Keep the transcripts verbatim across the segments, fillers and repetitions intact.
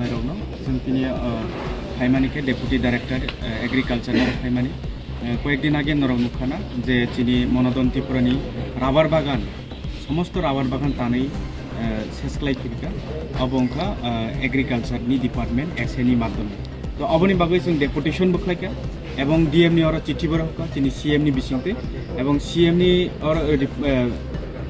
Rokno, chwng tini, uh, phaimani khe Deputy Director, uh, Agriculture no phaimani. Uh, koyekdin age norok nukha na je chini Monodon Tripurani rubber bagan, somosto rubber bagan tanwi, uh, ses khlai phirkha. Abo wngkha, uh, Agriculture ni Department S A ni madhyome. To aboni bagwi chwng deputation bo khlaikha ebong D M ni oro chithi bo rwkha chini C M ni bisingtwi ebong C M ni oro, uh,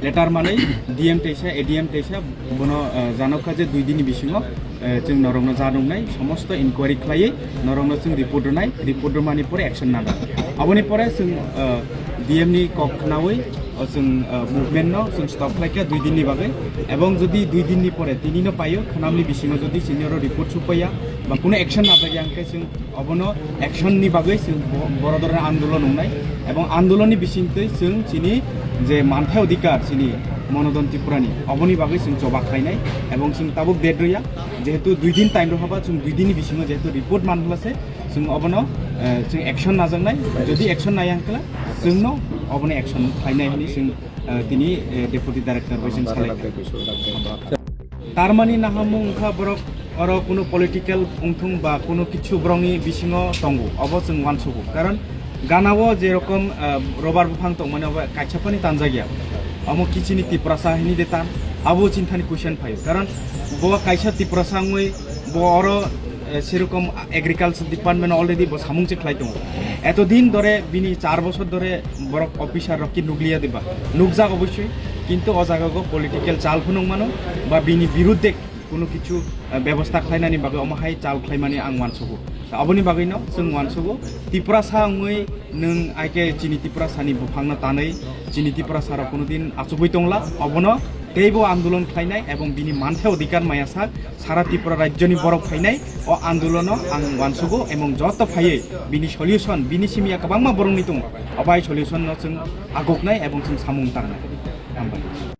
letter manwi D M teisa, A D M teisa, bono, eh, janokha je dui dinni bisingo, eh, chwng norokno janoknai, somosto inquiry khlaiwi norokno chwng report rwnai, report rwmani pore action nanai. Aboni pore chwng, eh, D M ni kok khnawi, o chwng, eh, movement no chwng stop khlaikha dui dinni bagwi, ebong jodi dui dinni pore tinino paio, khnamni bisingo jodi chini oro report supaiya ba kuno action najagya hwnkhe chwng obono action ni bagwi chwng bo-, boro dhoroner andolon wngnai, ebong andolon ni bisingtwi chwng chini je manthai odhikar chini Monodon Tripurani, oboni bagwi chwng choba khlainai, ebong chwng tabuk date rwya, jehetu dui din time rwhaba chwng dui din ni bisingo jehetu report manphlase chwng obono, eh, chwng action najaknai, jodi action naya hwnkhe chwngno obono action khlainai hwnwi chwng, eh, tini, eh, Deputy Director bai chwng salai. Tarmani nahamung wngkha borok oro kuno political wngthung ba kuno kichu borokni bisingo tongo, obo chwng uansugo. Karon ganao je rokom, ah, rubber buphang tongmani obo kaisa phani tanjakya. Omo kichini Tiprasa hini de tan, abo chinthani question phaio. Karon bo kaisa Tiprasa wngwi bo oro, eh, serokom Agriculture Department already bo samung se khlai tongo. Eto din dhore bini char bosor dhore borok officer rok ki nukliya diba? Nukjak obossoi, kintu o jaga go political chal phunuk mano ba bini birudde kuno kichu, eh, bebosta khlainani bagwi omo hai chal khlaimani ang uansugo. Ta aboni bagwino chwng uansugo Tiprasa wngwi nwng aike chini Tiprasani buphangno tanwi chini Tiprasa rok kuno din achugwi tongla, obono teibo andolon khlainai ebong bini manthai odhikar maya sak sara Tripura rajyoni borok phainai o andolono ang uansugo, ebong joto phaiwi bini solution, bini simi ya kwbangma borokni tongo, o bai solution no chwng agoknai ebong chwng samung tangnai. Hambai.